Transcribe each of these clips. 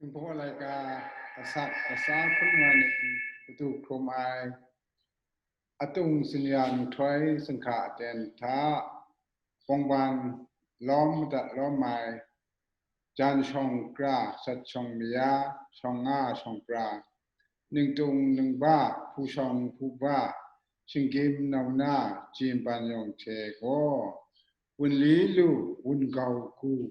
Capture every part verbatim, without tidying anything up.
Jinghpaw laika asak asa hpun wa ning kadu hkrum ai, atung sinyan nhtoi sanhka aten hta, bawngban lawm madat lawm ai, jan shawng kra, sat shawng maya, shawng nga shawng pra, ningtung ningba, hpu shawng hpu ba, shinggyim nau na, jin ban yawng hte gaw, wunli lu, wungau gu,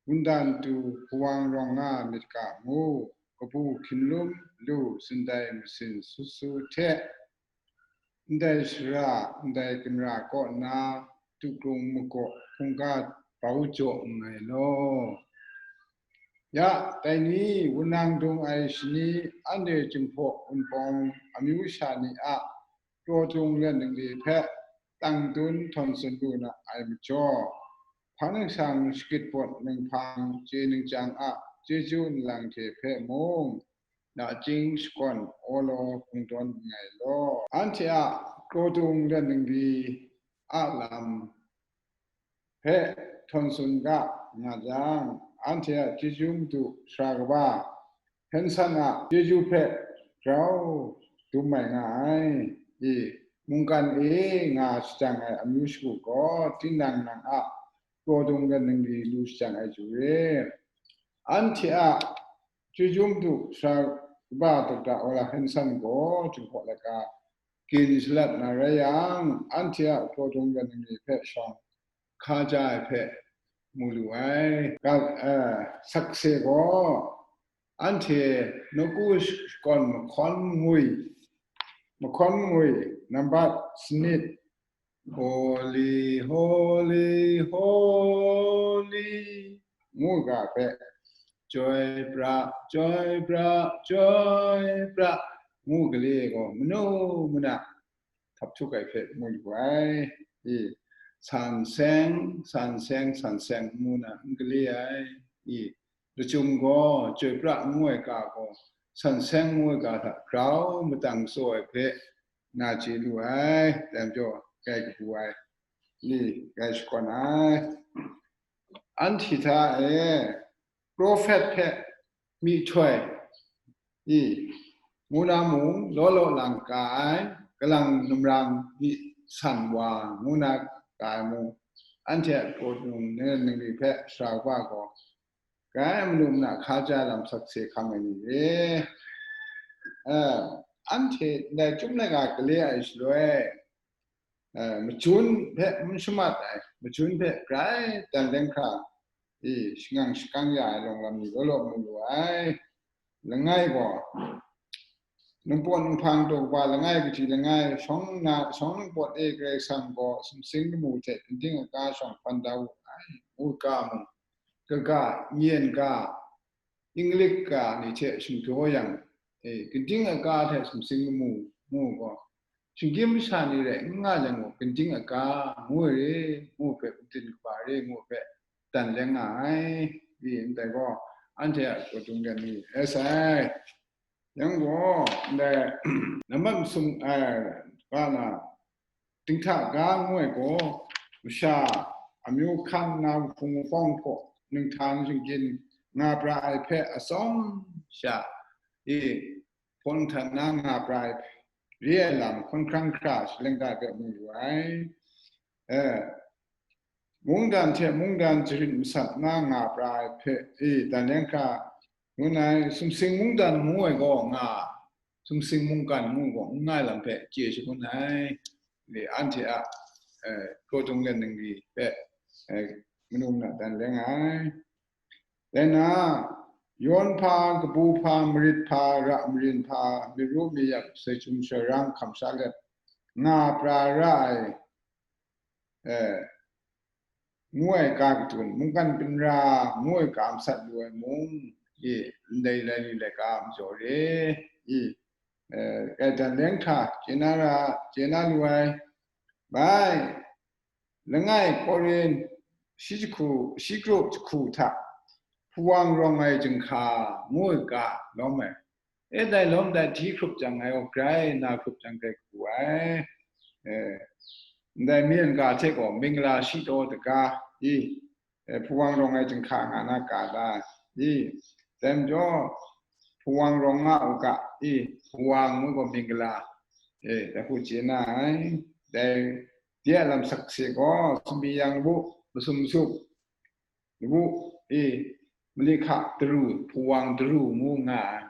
wundan tu, hpawang rawng nga myit ga mu, kabu hkinlum lu, sindai masin su su hte, ndai shara, ndai ginra kaw na, tukrung makaw hkungga bau jaw nngai law. Ya, dai ni, wunang dung ai shani, anhte Jinghpaw Wunpawng amyu sha ni a kraw dung let ningli hpe tang dun htawn tsun lu na ai majaw, hpang ningsang shagrit pawt ninghpang chye ningchyang a chyeju nlang hte hpe mung, nachying shakawn awlaw hpungdawn nngai law. Anhte a kraw dung let ningli a lam hpe htawn tsun ga nga jang, anhte a chyeju madu sara kaba Hensan a chyeju hpe grau dum mai nga ai. I, mungkan e nga shajang ai amyu shagu gaw, tinang nang a kraw dung let ningli lu shajang ai jang re, anhte a chyeju madu sara kaba Doctor Ola Hensan gaw Jinghpaw laika gin shalat na rai yang, anhte a kraw dung let ningli hpe shawng hkaja ai hpe mu lu ai. Ga, eh, sakse gaw, anhte nawku shakawn mahkawn ngwi, mahkawn ngwi, nambat sanit, Holy, holy, holy, ngu ga hpe, Chyoi pra, chyoi pra, chyoi pra, ngu gale gaw, manu mana htap htuk ai hpe mu lu ai. I, san seng, san seng, san seng ngu na n gale ai. I, lachyum gaw, Chyoi pra ngu ai ga gaw, san seng ngu ai ga hta grau matang tsaw ai hpe, na chye lu ai, dai majaw, gai kabu ai, i, gai shakawn ai. Anhte hta e, prophet hpe myihtoi, i, ngu na mung, law law lang ka ai, kalang numrang myi san wa, ngu na ka ai mung, anhte a kraw dung let ningli hpe sara kaba gaw, Kai manu mana hkaja lam sakse hkam ai ni re. Eh, anhte ndai Chyum laika gale ai shaloi, eh, majun hpe n shamat ai, majun hpe grai dan leng hkra, i, shangang shakang ya ai lawng lam ni law law mu lu ai. Langai gaw, ningpawt ninghpang taw kaba langai kaji langai, shawng na, shawng ningpawt e Karai Kasang gaw sumsing lamu hte ginding aga shawng hpan da wu ai, ngu ga mung, kaga, n-yen ga, Inglik ga ni hte shingdaw yang, e, ginding aga hte sumsing lamu, ngu gaw, shinggyim masha ni rai n nga yang gaw, ginding aga ngu ai re, ngu hpe, gumtin kaba re, ngu hpe, dan leng nga ai, i ndai gaw, anhte a kraw dung let ni rai sai. Yang gaw, ndai, nambat masum, eh, ga na, dinghta ga ngu ai gaw, masha amyu hkan na hpung hpawng hpaw ninghtan shinggyim nga pra ai hpe atsawm sha, i, hpawng htan na nga pra ai hpe, re ai lam hkawn hkrang hkra shaleng da de mu yu ai. Eh, mungdan hte mungdan jarit masat na nga pra ai hpe, i, dan leng hkra, ngu ai, sumsing mungdan ngu ai gaw nga, sumsing mungkan ngu gaw n nga ai lam hpe chye shangun ai. Ni anhte a, eh, kraw dung let ningli hpe, eh, manu mana dan leng ai. Dai na, yawn hpa, kabu hpa, marit hpa, ra marin hpa, myit ru myit yak, sai chyum sai rang, hkam sha let, nga pra ra ai, eh, ngu ai ga katun, mungkan ginra ngu ai ga masat lu ai mung, i, ndai lai li laika majaw re, i, eh, gaidan leng hta chye na ra, chye na lu ai, bai, langai Korin shi jahku, shi kru jahku hta, hpuwang rawng ai jinghka ngu ai ga lawm ai. E dai lawm dai hti hkrup jang ngai gaw grai na hkrup jang grai kabu ai. Eh, ndai myen ga hte gaw mingla shi taw daga i, eh, hpuwang rawng ai jinghka nga na ga la i, Dai majaw, Hpawang rawng nga u ga, i, Hpawang ngu gaw Mingala, e, dai hku chye na ai. Dai, de a lam sakse gaw, sumbi yang labu, masum masup, labu, e, mali hka daru, Hpawang daru ngu nga ai.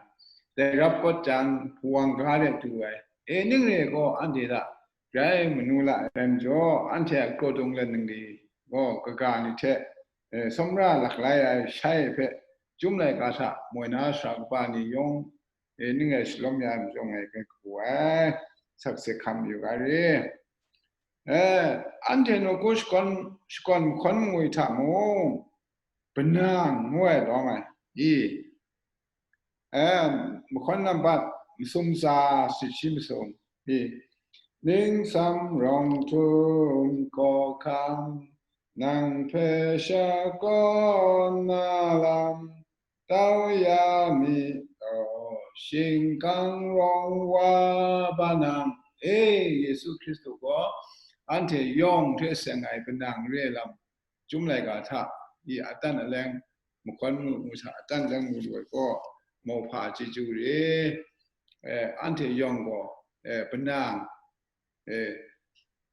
Dai rap kawt jang, Hpawang ga de du ai. E, ning re gaw, anhte hta, grai manu la ai majaw, anhte a kraw dung let ningli gaw, kaga ni hte, e, sawmra laklai ai shai hpe, Chyum laika hta moi na sara kaba ni yawng, e, ning rai shalawm ya ai majaw ngai hpe kabu ai, sakse hkam yu ga re. E, anhte nawku shakawn, shakawn mahkawn mangwi hta mung, Panang ngu ai lawm ai, i, e, mahkawn nambat masum tsa shi shi masum, i, ningsam rawng htum kawhkam, nang hpe shakawn na lam, tau ya mi, o, shingkang rawng wa Panang, e, Yesu Hkristu gaw anhte yawng hte seng ai Panang re ai lam, Chyum laika hta, i, atan aleng, mahkawn mu, mu hta atan aleng mu lu ai gaw, mauhpa chyeju re, e, anhte yawng gaw, e, Panang, e,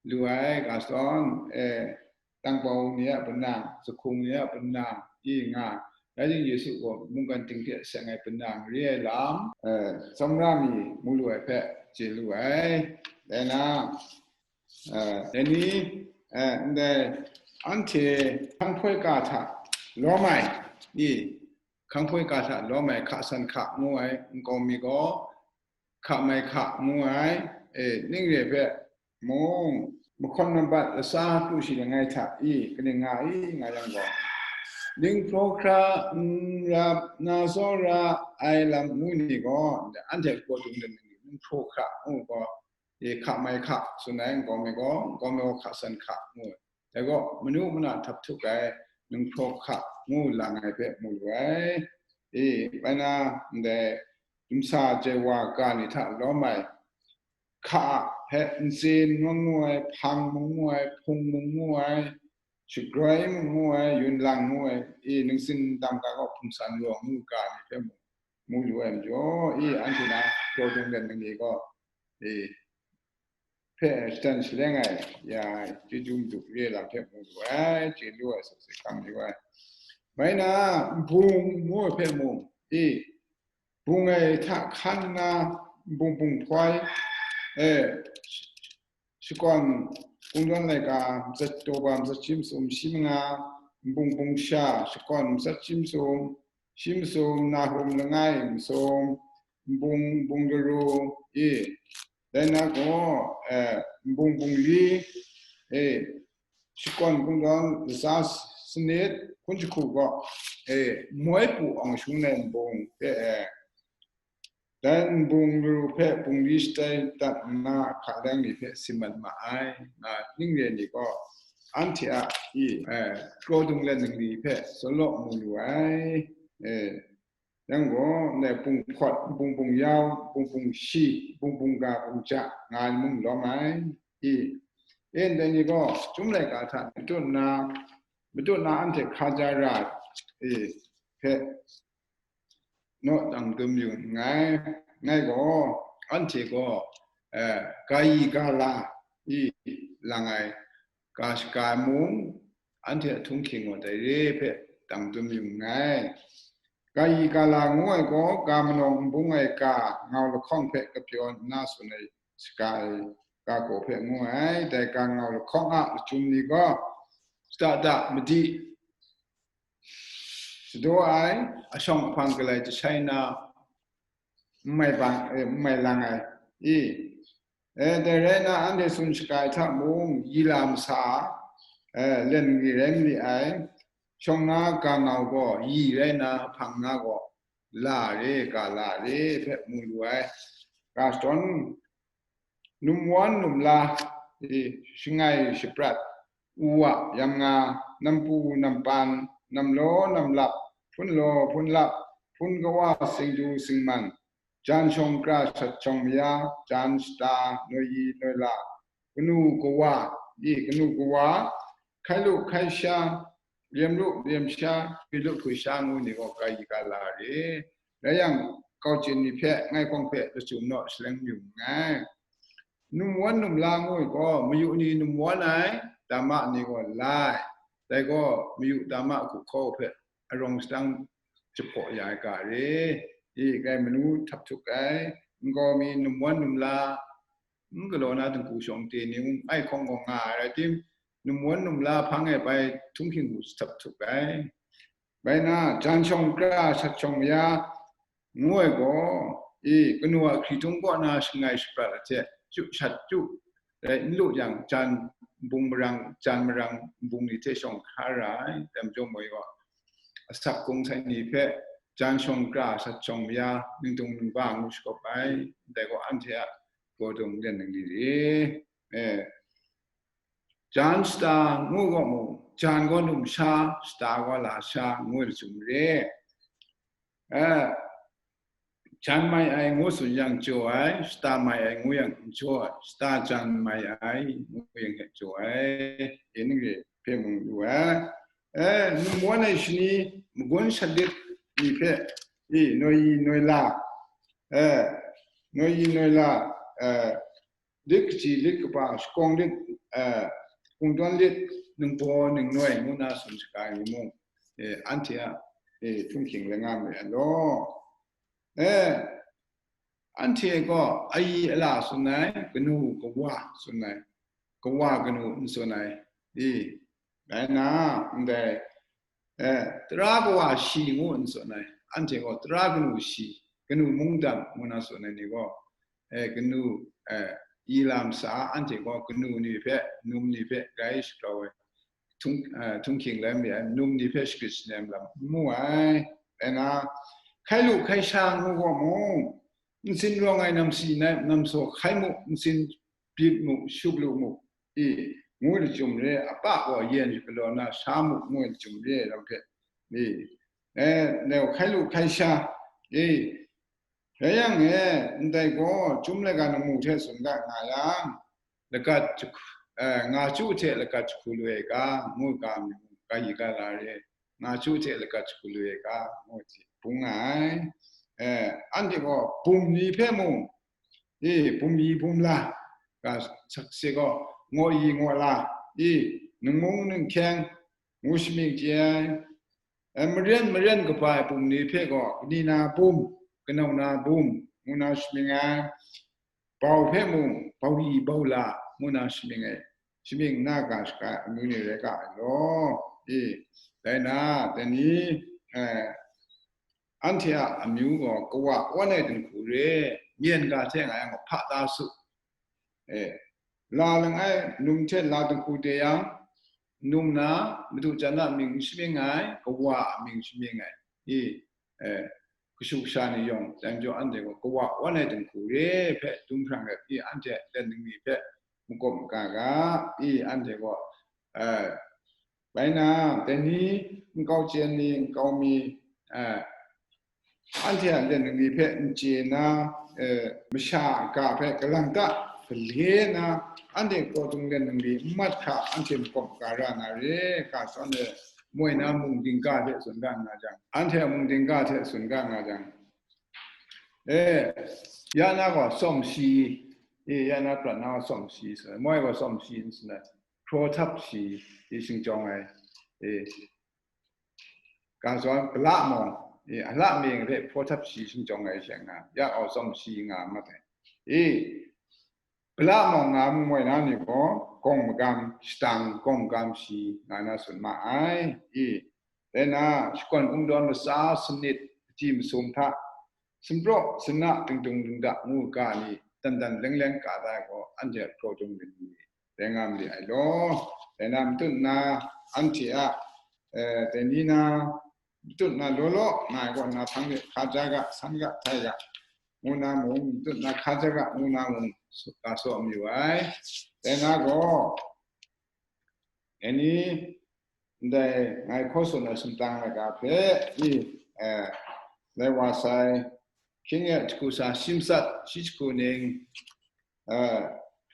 lu ai, ga shadawn, e, tangbau ni a Panang, zahkung ni a Panang, i nga, rai timung, Yesu gaw mungkan ting hte seng ai Panang re ai lam, e, tsawmra mi mu lu ai hpe chye lu ai. Dai na, e, dai ni, e, ndai anhte hkanghpoi ga hta lawm ai, i, hkanghpoi ga hta lawm ai hka san hka ngu ai nkau mi gaw, hka mai hka ngu ai, e, ning re hpe mung, mahkawn nambat latsa kru shi langai hta i, kaning nga i, nga yang gaw, dinghpraw hkra n rap na tsawra ai lam ngu ni gaw, anhte hpaw dung dan ni dinghpraw hkra ngu gaw, e, hka mai hka tsun ai nkau mi gaw, nkau mi gaw hka san hka ngu ai. Dai gaw, manu mana htap htuk ai, dinghpraw hka ngu lang ai hpe mu lu ai. E, bai na, ndai, dumsa jai wa ga ni hta lawm ai, hka a hpe ntsin mung ngu ai, hpang mung ngu ai, hpung mung ngu ai, shagroi mung ngu ai, yun lang ngu ai, e, ningsin dam ga gaw hpung san rawng ngu ga ni hpe mu, mu lu ai majaw, e, anhte na kraw dung let ningli gaw, e, hpe shatan shaleng ai, ya, chyeju madu re lam hpe mu lu ai, chye lu ai, sakse hkam yu ai. Bai na, nbung ngu ai hpe mung, e, bung ai hta hkan nna, nbung bung hpawai, e, shakawn kungdawn laika, matsat daw ba matsat shi masum shi manga, nbung bung sha, shakawn matsat shi masum shi masum, nahum langai masum, nbung, nbung laru, e, dai na gaw, e, nbung bungli, e, shakawn kungdawn latsa sanit, hkun jahku gaw, e, moi pu awng shung ai nbung hpe, e, dai nbung laru hpe bungli shatai dat nna, hka leng ni hpe sim mat ma ai, nga ning re ni gaw, anhte a, i, e, kraw dung let ningli hpe tsawlaw mu lu ai, e, yang gaw, ndai bung hpawt, bung bung yau, bung bung shi, bung bung ga, bung ja, nga ai mung lawm ai, i, e, ndai ni gaw, Chyum laika hta matut nna, matut nna anhte hkaja ra, e, hpe naw dang dum yu nngai, ngai gaw, anhte gaw, e, ga yi ga la, i, lang ai, ga shaga mung, anhte a htunghking gaw dai re hpe dang dum yu nngai. Ga yi ga la ngu ai gaw, ga manawng n bung ai ga ngau lahkawng hpe kapyaw nna tsun ai shaga ai ga gaw hpe ngu ai. Dai ga ngau lahkawng a lachyum ni gaw, shada da madi, sadaw ai, ashawng ahpang galai jashai na, n mai bang, e, n mai lang ai, i, e, dai rai nna, anhte tsun shaga ai hta mung, yi la masa, e, len ni rai mali ai, shawng na ga ngau gaw, yi rai nna, hpang na gaw, la re, ga la re, hpe mu lu ai. Ga shadawn, num wan num la, e, shangai shaprat, u wa, yam nga, nampu nampan, namlaw namlap, hpun law hpun lap, hpun kawa singdu singman, jan shawng kra shat shawng maya, jan shata, noi yi noi la, kanu kawa, i, kanu kawa, hkai lu hkai sha, Rem lu, rem sha, hpyi lu, hpyi sha ngu ni gaw kayi kala re. Rai yang, kau chyen ni hpe, ngai hkawng hpe, lachyum naw shaleng yu nngai. Numwan numla ngu ai gaw, mayu ni numwan ai, dama ni gaw la ai. Dai gaw, mayu dama hku hkaw hpe, arawng sadang jahpaw ya ai ga re. I, grai manu htap htuk ai, nkau mi numwan numla, n galaw na dinghku shawng te ni, ngai hkawng gaw nga ai rai tim, numwan numla hpang e bai htung hkying hku htap htuk ai. Bai na, jan shawng kra sat shawng maya ngu ai gaw, i, kanu a hkritung kaw na shangai shaprat ai hte, chyu shat chyu, rai n lu yang, jan bung marang, jan marang bung ni hte shawng hkra ra ai, dai majaw moi gaw, asak kung sai ni hpe, jan shawng kra sat shawng maya, ningtung ningba ngu shakawp ai, dai gaw anhte a gaw dung len nang ni re. Eh, jan shata ngu gaw mu, jan gaw numsha, shata gaw lasha ngu ai lachyum re. Eh, jan mai ai ngu tsun yang jaw ai, shata mai ai ngu yang n jaw ai, shata jan mai ai ngu yang hte jaw ai, e ning re hpe mung lu ai. Eh, numwan ai shani magun shat lit ni hpe, i, noi yi noi la, eh, noi yi noi la, eh, lit kaji lit kaba, shakawng lit, eh, kungdawn lit, ningbaw ningnoi ngu na tsun shaga ai ni mung, eh, anhte a, eh, htung hkying rai nga ma ai law. Eh, anhte gaw ayi ala tsun ai, kanu kawa tsun ai, kawa kanu n tsun ai, i, rai na, ndai, eh, tara kawa shi ngu n tsun ai, anhte gaw tara kanu shi, kanu mungdan ngu na tsun ai ni gaw, eh, kanu, eh, i lam sa, anhte gaw kanu ni hpe, num ni hpe grai shagrau ai, htung, eh, htung hkying lam mi ai, num ni hpe shagrit shanem lam n mu ai. Rai na, hkai lu hkai sha ngu gaw mung, ntsin rawng ai namsi, namsaw hkai mu, ntsin bit mu, shup lu mu, i, ngu ai lachyum re, apa gaw yen galaw na sha mu, ngu ai lachyum re, lam hpe, i, eh, neu hkai lu hkai sha, i, rai yang e, ndai gaw, chyum laika ningmu hte tsun ga nga yang, lagat jahku, eh, nga chyu hte lagat jahku lu ai ga, ngu ga mi, ga yi ga la re, nga chyu hte lagat jahku lu ai ga, ngu hte bung nga ai. Eh, anhte gaw bum ni hpe mung, i, bum yi bum la, ga sakse gaw, ngaw yi ngaw la, i, ningmung ninghkyeng, ngu shamying chye ai. Eh, maren maren kaba ai bum ni hpe gaw, kanina bum, kanauna bum, ngu na shamying ai. Bau hpe mung, bau yi bau la, ngu na shamying ai. Shamying na ga shaga ai amyu ni rai ga ai law. I, dai na, dai ni, eh, anhte a amyu gaw kawa wan ai dinghku re, myen ga hte nga yang gaw hpa ta su. Eh, la langai num hte la dinghku de yang, num na, madu jan a mying n shamying ai, kawa a mying shamying ai. I, eh, kashu kasha ni yawng, dai majaw anhte gaw kawa wan ai dinghku re hpe dum hprang let, i, anhte a len ningli hpe makawp maga ga, i, anhte gaw, eh, bai na, dai ni nkau chyen ni, nkau mi, eh, anhte a len ningli hpe n chye na, eh, masha a ga hpe galang ta gale na, anhte kraw dung len ningli n mat hkra, anhte makawp maga ra na re, ga shadawn e moi na mung dingga hte tsun ga nga jang, anhte a mung dingga hte tsun ga nga jang, eh, ya na gaw tsawm shi, eh, ya na prat na gaw tsawm shi, moi gaw tsawm shi n tsun ai, hpraw htap shi, i, shingchawng ai, eh, ga zawn, pala mawng, i, a la mying hpe hpraw htap shi shingchawng ai she nga, ya au tsawm shi nga mat ai. I, pala mawng nga mu moi na ni gaw, gawng magam, shadang gawng magam shi nga na tsun ma ai. I, dai na, shakawn kungdawn matsa sanit, machyi masum hta, sumpraw sana dingdung dingda ngu ga ni, dan dan leng leng ga da ai gaw, anhte a hpraw dung myit ni, rai nga mali ai law. Dai na matut nna, anhte a, eh, dai ni na, matut nna law law nga ai kaw nna, hpang de hka ja ga, san ga, htai ga, ngu na mung, matut nna hka ja ga, ngu na mung, su-, ga saw mayu ai. Dai na gaw, dai ni, ndai ngai hkaw tsun ai sumtang laika hpe, i, eh, lai wa sai, hkying e jahku sa, shim sat, shi jahku ning, eh,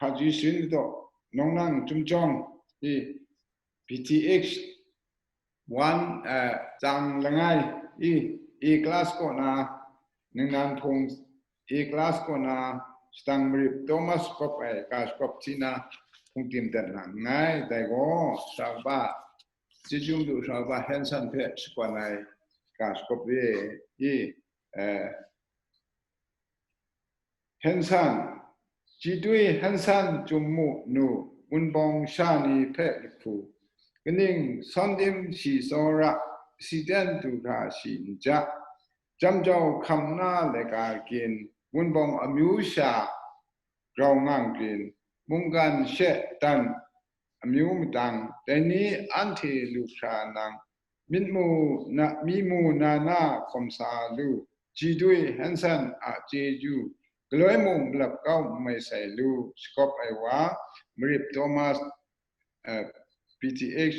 hpaji sharin ladaw, nawng nang, chyum jawng, i, B T H, one, uh, tsang langai i, A class kaw na, ningnan hpung A class kaw na, shadang marip Thomas kop ai, ga shakop hti na, hpung tim dat na nngai, dai gaw, Sharaba, Chyeju Madu Sharaba Henson hpe shakwan ai, ga shakop re i, uh, Henson, Jidui Henson Chyum Mu Nu, Wunpawng sha ni hpe lahku, kaning Sawndim shi tsawra, siten du hkra shi nja, Jamjau hkam na laika gyin, Wunpawng amyu sha grau ngang gyin, mungkan she dan amyu madang, dai ni anhte lu hkra nang, myit mu na, mi mu na na hkawm sa lu, Jidui Henson a chyeju, galoi mung malap kau mai sai lu, shakawp ai wa, Marip Thomas, uh, P T H,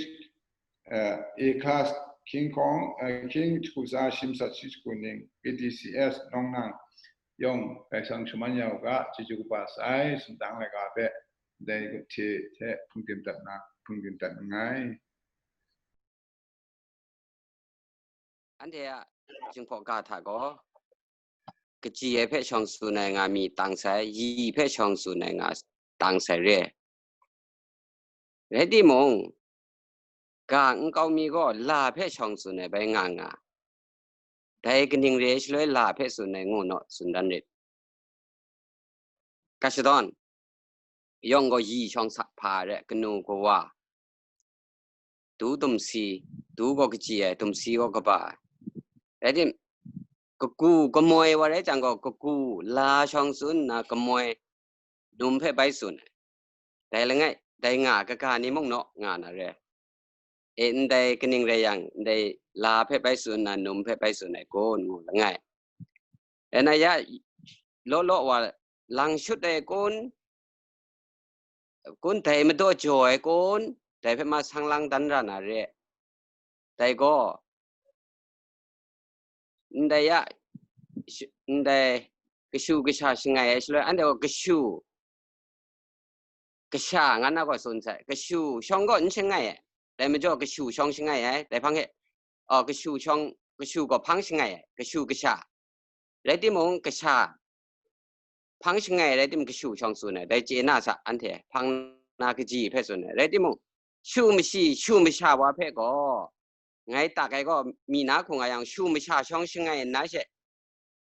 uh, A class, King Kong, uh, King Chukusa Shimsat Shi Chuku Ning, P T C S, Nong Nang, yawng, Kaisang Shaman Yau ga, chyeju kaba sai, sumdang laika hpe, dai hte hte hpungdim dat na, hpungdim dat nngai. Anhte a Jinghpaw ga hta gaw, kaji ai hpe shawng tsun ai nga mi tang sai, yi hpe shawng tsun ai nga tang sai re. Rai timung, ga nkau mi gaw la hpe shawng tsun ai bai nga nga. Dai kaning re ai shaloi la hpe tsun ai ngu naw, tsun dan rit. Ga shadawn, yawng gaw yi shawng sa hpa re, kanu kawa, du dumsi, du gaw kaji ai, dumsi gaw kaba ai. Rai tim, kagu kamoi wa rai jang gaw, kagu la shawng tsun nna kamoi num hpe bai tsun ai. Dai langai, dai nga kaga ni mung naw nga na re. E, ndai kaning rai yang, ndai la hpe bai tsun nna num hpe bai tsun ai kun ngu langai. E na ya, law law wa lang shut ai kun, kun dai madaw jaw ai kun, dai hpe ma sang lang dan ra na re. Dai gaw, ndai ya, sh-, ndai kashu kasha shangai ai shaloi, anhte gaw kashu kasha nga na gaw tsun sai, kashu shawng gaw n shangai ai, dai majaw kashu shawng shangai ai, dai hpang e, oh, kashu shawng, kashu gaw hpang shangai ai, kashu kasha. Rai timung, kasha hpang shangai rai tim, kashu shawng tsun ai, dai chye na sa, anhte hpang na kaji hpe tsun ai. Rai timung, shu mashi, shu masha wa hpe gaw, ngai tak ai gaw, mi na hku nga yang, shu masha shawng shangai nna she,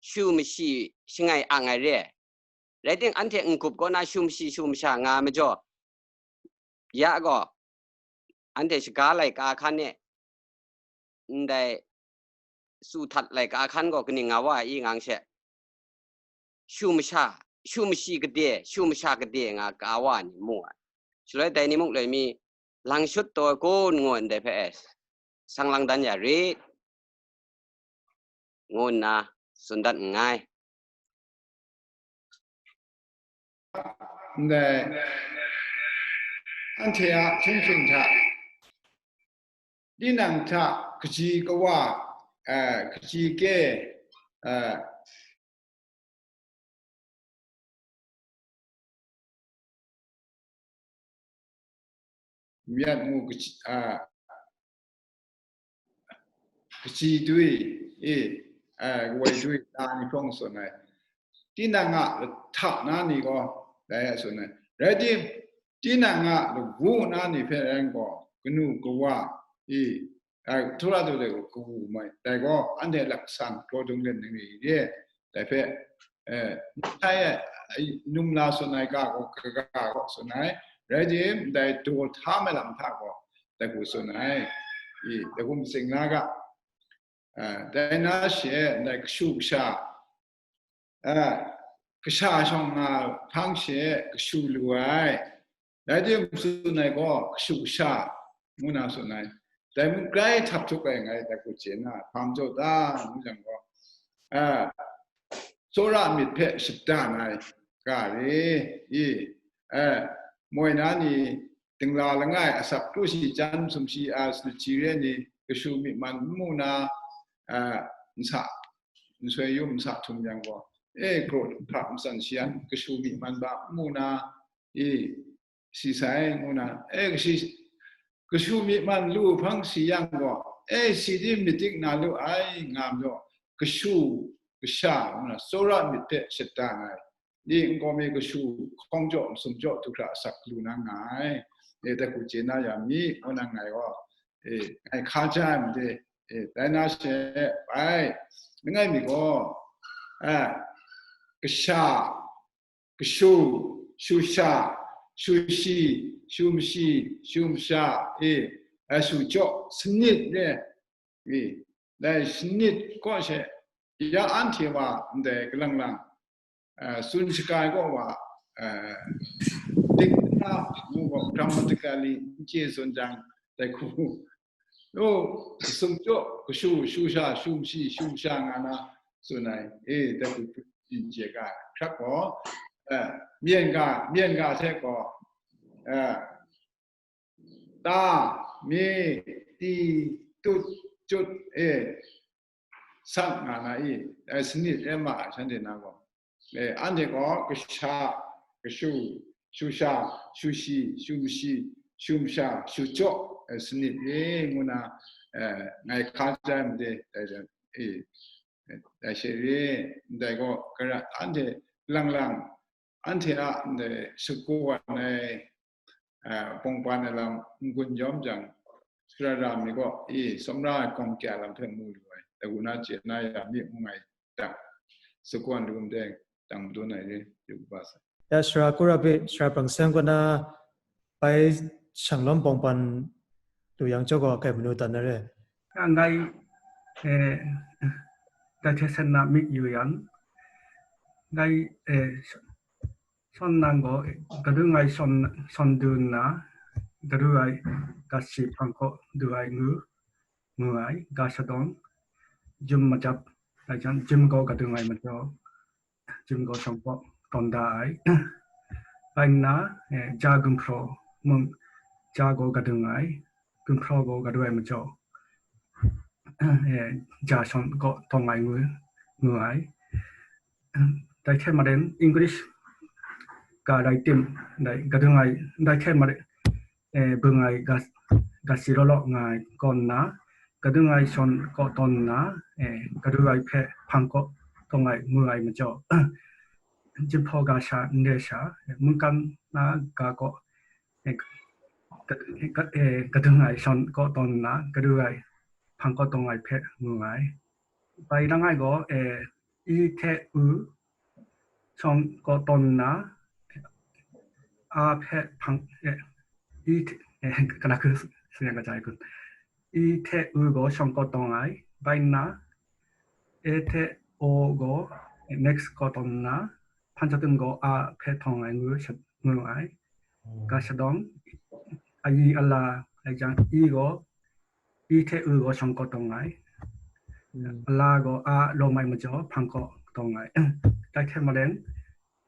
shu mashi shangai ang ai re ai. Rai tim, anhte n-gup kaw na shu mashi, shu masha nga majaw, ya gaw, anhte shaga laika hkan e, ndai su htat laika hkan gaw kaning nga wa ai i ngang she, shu masha, shu mashi gade, shu masha gade nga ka wa ni mu ai. Shaloi dai ni muk loi mi, lang shut taw ai kun ngu ndai hpe e, sang lang dan ya rit, ngu nna tsun dat nngai. Ndai, anhte a hkying hkying hta, tinang hta kaji kawa, eh, kaji ke, eh, myat mu kaji, a, kaji dui, e, a, kawai dui, na ni hprawng tsun ai. Tinang a lahta na ni gaw, dai a tsun ai. Rai tim, tinang a lawu na ni hpe rai gaw, kanu kawa, e, a, htura du de gaw kawu mai. Dai gaw, anhte laksan, kraw dung len ningri ye, dai hpe, eh, n sai ai, num la tsun ai ga gaw, kaga gaw tsun ai, rai tim, ndai daw hta mai lam hta gaw, dai hku tsun ai, i, dai hku matsing na ga, eh, dai na she, ndai kashu kasha, eh, kasha shawng nga hpang she kashu lu ai, rai tim tsun ai gaw, kashu kasha, ngu na tsun ai. Dai mung grai htap htup ai ngai, dai hku chye na, hpa majaw ta, ngu jang gaw, a, tsawra myit hpe shada na ai ga re, i, a, moi na ni, dingla langai, asak kru shi, chyam sumshi, a, sumshi re ni, kashu myi man n mu na, a, nsa, nsoi yum nsa htum yang gaw, e, kraw hkra matsan shi yan, kashu myi man ba n mu na, i, si sai, ngu na, e, kashi, kashu myi man lu hpang si yang gaw, E, si di myit dik na lu ai, nga majaw, kashu, kasha, ngu na, tsawra myit hpe shadang ai, di nkau mi kashu, hkawng jaw, masum jaw, du hkra asak lu na nga ai. E, dai hku chye na ya mi, ngu na ngai gaw, e, ngai hka ja ai made, e, dai na she, bai, langai mi gaw, a, kasha, kashu, shusha, shushi, shumshi, shumsha, e, a, shujaw, sanit re, e, dai sanit kaw she, ya anhte wa ndai kalang lang, a, tsun shaga ai kaw wa, a, dik na, mu gaw, grammatically n chye tsun jang, dai hku, lo, sum jaw, kashu, shusha, shumshi, shumsha nga na, tsun ai, e, dai hku, n chye ga, hkrak gaw, a, myen ga, myen ga hte gaw, a, ta, mi, ti, tut, cut, e, sak nga na i, e, sanit e ma ai shanhte na gaw, e, anhte gaw kasha, kashu, shusha, shushi, shumshi, shumsha, shujaw, e, sanit e, ngu na, e, ngai hka ja ai made, dai jan, e, dai she re, ndai gaw, gara, anhte lang lang, anhte a ndai sukwan ai, a, bawngban ai lam n-gun yawm jang, sara ra mi gaw, e, sawmra ai gawng kya lam hpe mu lu ai, dai hku na chye na ya mi, ngu ngai dang, sukwan lu ndai dang madun ai re, yu kaba sa. Ya, sara Kura hpe, sara Brang Seng kaw na bai shanglawm bawngban lu yang jaw gaw, kai manu dan na re. Ngai, e, dai hte sen na myit yu yang, ngai, e, Shawn nang gaw, gadu ngai shawn, shawn du nna, gadu ai ga shi hpang kaw du ai ngu, ngu ai, ga shadawng, jum majap, dai jan, jum gaw gadu ngai majaw, jum gaw shawng kaw tawn da ai. Bai nna, e, ja gumhpraw, mung, ja gaw gadu ngai, gumhpraw gaw gadu ai majaw, e, ja shawn kaw tawn ai ngu, ngu ai. Dai hte maren English ga rai tim, dai gadung ai, dai hte maren, e, bung ai ga, ga si law law nga ai kaw nna, gadung ai shawn kaw tawn nna, e, gadu ai hpe hpang kaw tawn ai ngu ai majaw, Jinghpaw ga sha n re sha, mungkan na ga kaw, e, ga, ga, e, gadung ai shawn kaw tawn nna, gadu ai hpang kaw tawn ai hpe ngu ai. Bai lang ai gaw, e, i hte u shawng kaw tawn nna, a hpe hpang, e, i hte, e, kala hku sayang kaja ai kun. I hte u gaw shawng kaw tawn ai, bai nna, e hte o gaw, e, next kaw tawn nna, hpan chyawtum gaw a hpe htawng ai ngu sha-, ngu ai. Ga shadawng, a yi a la, ai jang, i gaw, i hte u gaw shawng kaw tawn ai. Mm. A la gaw a lawm ai majaw hpang kaw tawn ai. Dai hte maren,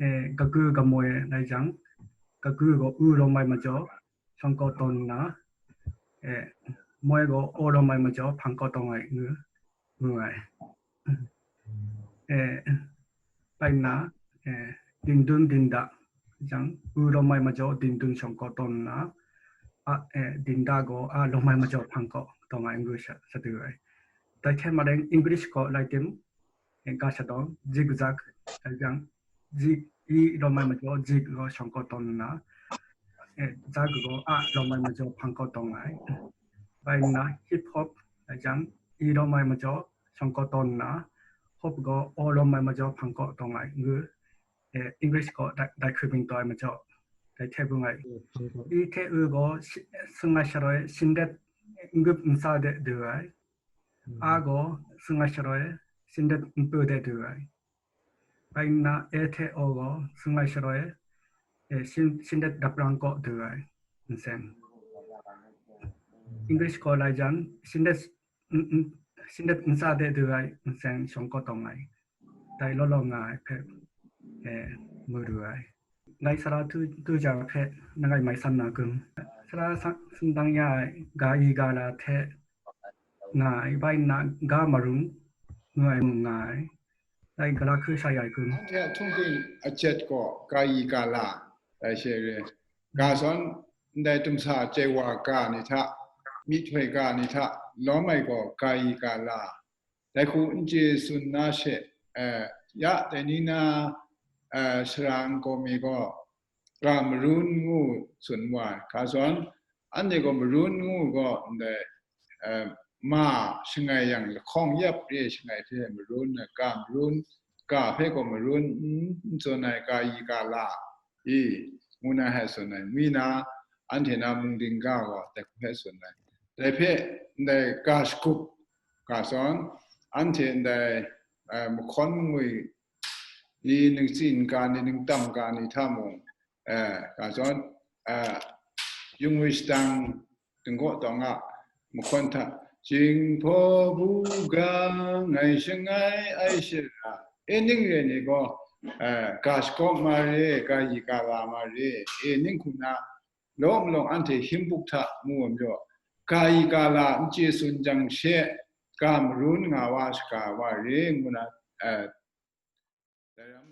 e, gagu gamoi ai jang, gagu gaw u lawm ai majaw shawng kaw tawn nna, e, moi gaw aw lawm ai majaw hpang kaw tawn ai ngu, ngu ai. E, bai nna, e, dindun dinda jang, u lawm ai majaw dindun shawng kaw tawn nna, a, e, dinda gaw a lawm ai majaw hpang kaw tawn ai ngu sha, sha du ai. Dai hte maren English kaw lai tim, e, ga shadawng, zigzag, dai jang, zig, i lawm ai majaw, zig gaw shawng kaw tawn nna, e, zag gaw a lawm ai majaw hpang kaw tawn ai. Bai nna hip hop, dai jang, i lawm ai majaw shawng kaw tawn nna, hop gaw aw lawm ai majaw hpang kaw tawn ai ngu, e, English kaw dai, dai hkru byin taw ai majaw, dai hte bung ai. I hte u gaw shi-, sung ai shaloi, shindet n-gup n-sa de du ai. A gaw sung ai shaloi, shindet n-pu de du ai. Bai nna, e hte o gaw sung ai shaloi, e, shin-, shindet daprang kaw du ai, nseng. English kaw lai jan, shindet, n-, n-, shindet n-sa de du ai, nseng shawng kaw tawn ai. Dai law law nga ai hpe, e, mu du ai. Ngai sara tu, tu ja hpe nangai mai san na kun? Sara sa-, sindang ya ai ga i ga la hte nga ai, bai nna ga marung ngu ai mung nga ai. Dai gala hku sha ya ai kun? Anhte a htunghking a jet gaw ga i ga la, dai she re. Ga zawn ndai tumsa chye wa ga ni hta, myihtoi ga ni hta, lawm ai gaw, ga yi ga la, dai hku n chye tsun na she, eh, ya, dai ni na, eh, sara nkau mi gaw, ga marun ngu tsun wa ai. Ga zawn, anhte gaw marun ngu gaw, ndai, eh, ma shangai yang lahkawng yap re shangai hte marun, ga marun, ga hpe gaw marun n, n tsun ai, ga yi ga la i, ngu na hpe tsun ai. Mi na, anhte na mung dingga gaw dai hpe tsun ai. Dai hpe, ndai ga shagup, ga zawn, anhte ndai, eh, mahkawn mangwi i ningtsin ga ni, ningtam ga ni hta mung, eh, ga zawn, eh, yung wi shadang dinggaw tawng a mahkawn hta, Jinghpaw bu ga ngai shangai ai shara, e ning re ni gaw, eh, ga shakawp ma re, ga yi ga la ma re, e ning hku na, lawm lawng anhte him buk hta mu wa majaw, ga yi ga la n chye tsun jang she, ga marun nga wa shaga wa re ngu na, eh, dai ram